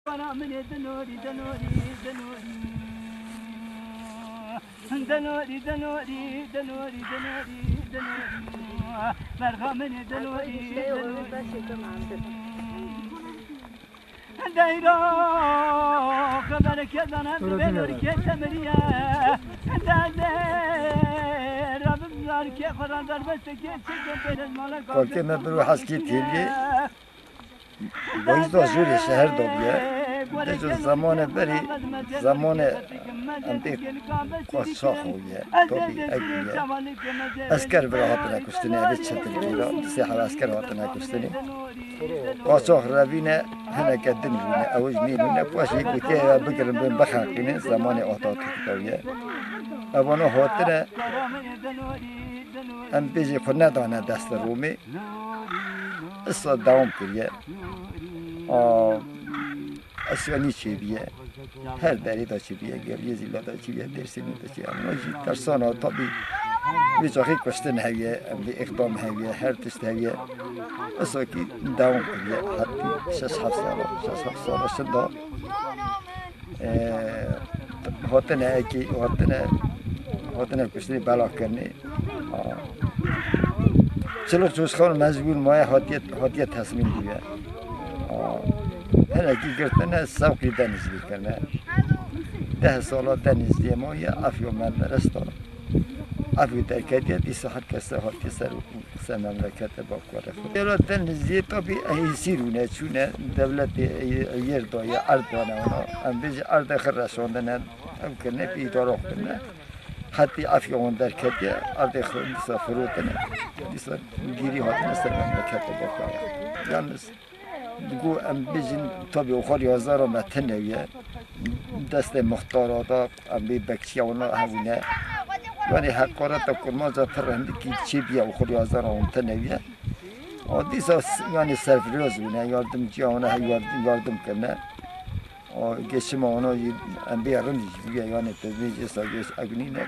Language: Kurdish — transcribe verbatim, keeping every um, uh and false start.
Bana min ê dinûrî, dinûrî, dinûrî. Dinûrî, dinûrî, dinûrî, dinûrî, dinûrî. Berxa min ê dinûrî, dinûrî. Deyro, xebereke dana, Öyle dibê değil nûrî herhalde. Kê temiriye. Dede, Rabbim zar kê, Kur'an zar beste kê, çeke pêrez mala. Kolkê me bir heskî têlî. Bayîz da jûrê şeher da bûye. Dê ji zemanê berî, zemanê em pê qaçax bûye, tabî ek bûye. Esker vira hatine kuştinê, evê çetin kira, sê heb esker hatine kuştinê. Qaçax revîne, hineke din bûne, ew ji nî bûne, paşê gotiye ya bigirin bin bixeqînin, zemanê Atatürk da bûye. Evana hatine, em bêjî xwe nedane dest Romê. Îsa dewam kiriye. A, Asyanî çêbiye. Her derê de çêbiye. Geliyê Zîla de çêbiye. Dêrsimî de çêbiye. Ama jî tersana tabî. Wî çaxî kuştin heviye. Em bê îqdam heviye. Her tişt heviye. Îsa kî dewam kiriye. Hetî şeş heft sala. Şeş heft sala şinda. Ee, hatine ekî, hatine, hatine kuştinê bela kirinê. Aa. Çilok Coşkan mecbûr maye hatiye, hatiye tesmîm bûye. Aa. Hinekî girtine, sewqî Denizlî kirine. Deh sala Denizliyê maye, Efyo Menderes da. Efyo derketiye, dîsa her kes hatiye ser ser memlekete bakurê xwe. Dewleta Denizliyê tabî hêsîr bûne, çûne dewletê yêr daye, erd dane wana. Em bêjî erdê xwe reşandine, ew kirine pê îdara xwe kirine. Hetî Efya wan derketiye, erdê xwe dîsa firotine. Dîsa gîrî hatine ser memlekete bakurê xwe. Yalnız Digo em bêjin tabî oxir yazara me tune ye. Destê muxtara da em bê bekçiya wana hebûne. Yanî heqareta kurmanca pir hindikî çêbiye oxir yazara wan tune ye. A dîsa s-, yanî serfiroz bûne, yardimciya wana he yardim, yardim kirine. A geçima wana jî em bê rind jî bûye, yanî te bêjî êsa geş egunîne.